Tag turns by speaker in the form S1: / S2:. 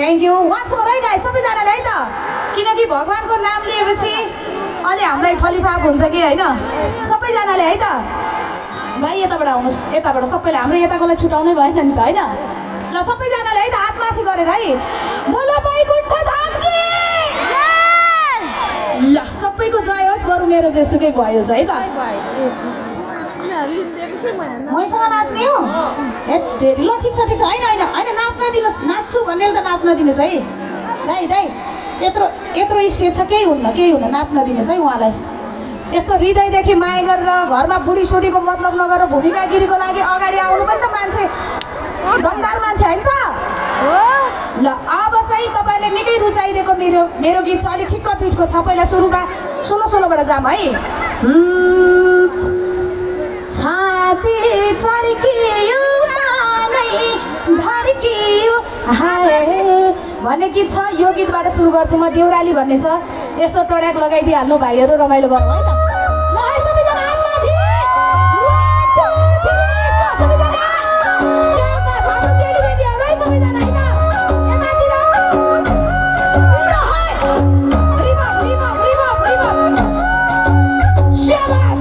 S1: Thank you वाचौँ है गाई सबैजनाले है त किनकि भगवान्को नाम लिएपछि अलि हामीलाई फलिफाप हुन्छ कि होइन सबैजनाले है त भाइ यताबाट आउनुहोस् यताबाट सबैले हाम्रो यताकोलाई छुटाउनै भएन नि त होइन ल सबैजनाले है त हात माथि गरेर है बोलो बैकुण्ठ धामकी ल सबैको जय होस् बरु मेरो जेसुकै भयो है त मैसँग नाच्ने हो ए धेरै ल ठिक छ होइन होइन होइन नाच्न दिनुहोस् नाच्छु भनेर त नाच्न दिनुहोस् है दाइ दाइ यत्रो स्टेज छ केही हुन्न नाच्न दिनुहोस् है उहाँलाई यस्तो हृदयदेखि माया गरेर घरमा बुढीसुढीको मतलब नगरेर भूमिकागिरीको लागि अगाडि आउनु पनि त मान्छे दमदार मान्छे होइन त ल अब चाहिँ तपाईँले निकै रुचाइदिएको मेरो गीत छ अलिक ठिक्क पिटको छ पहिला सुलोबाट जाम है छाती चर्कियो मानै धर्कियो हाय भन्ने गीत छ यो गीतबाट सुरु गर्छु म देउराली भन्ने छ यसो टोड्याक लगाइदिइहाल्नु भाइहरू रमाइलो गर्नु है त ल है सबैजना हात माथि Yes!